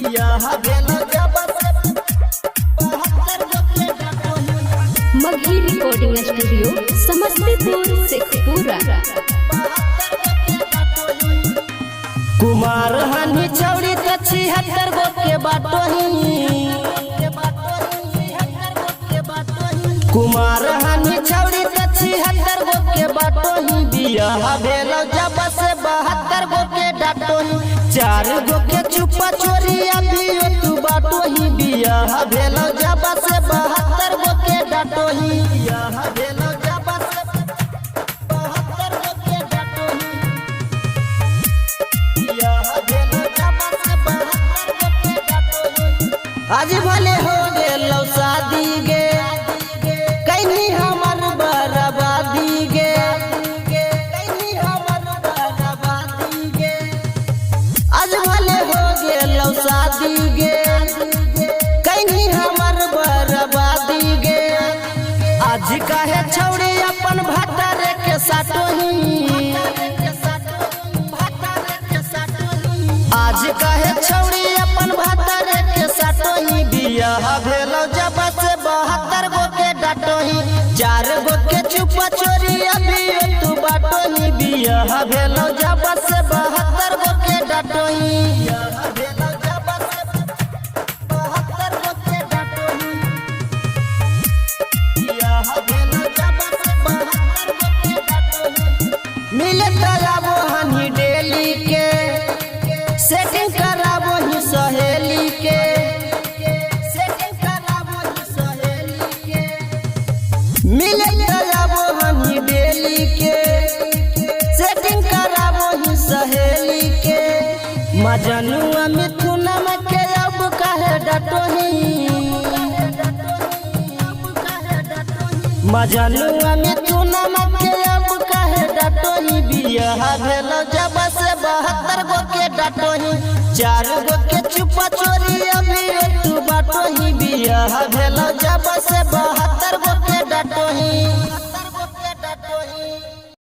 बियाह भेलो जब से 72 गो के डाटोही। Magahi recording studio Samastipur Sheikhpura. कुमार हनी छौरी त 76 गो के बाटोही। कुमार हनी छौरी त 76 गो के बाटोही। बियाह भेलो जब से 72 गो के डाटोही। 4 गो के चुपा चोरी अभी तू बाटोही। बियाह भेलो जब से 72 गो के डाटोही। बियाह भेलो जब से 72 गो के डाटोही। आज भले हो गेलो शादी गे, कैनी हमर बर्बादी गे, कैनी हमर बर्बादी गे। आज भले हो गेलो शादी गे, कैनी हमर बर्बादी गे। आज काहे छौड़ी अपन भतर के साटोही। आज काहे छौड़ी अपन भतर के साटोही। बियाह भेलो जब से 72 गो के डाटोही। 4 गो के चुपा चोरी अभी तू बाटोही। बियाह भेलो जब से 72 गो के डाटोही। बियाह भेलो जब से 72 गो के डाटोही। बियाह भेलो जब से 72 गो के डाटोही। मिले तराबो हनी डेली के, सेटिंग कराबो ही सहेली के, सेटिंग कराबो ही सहेली के। मिले तराबो हनी डेली के, सेटिंग कराबो ही सहेली के। मजनुआ मिथुनमा के अब काहे डाटोही। मजनुआ मिथुनमा के अब काहे डाटोही। बियाह भेलो जब से 72 गो के डाटोही। 4 गो के चुपा चोरी अभी तू बाटोही। बियाह भेलो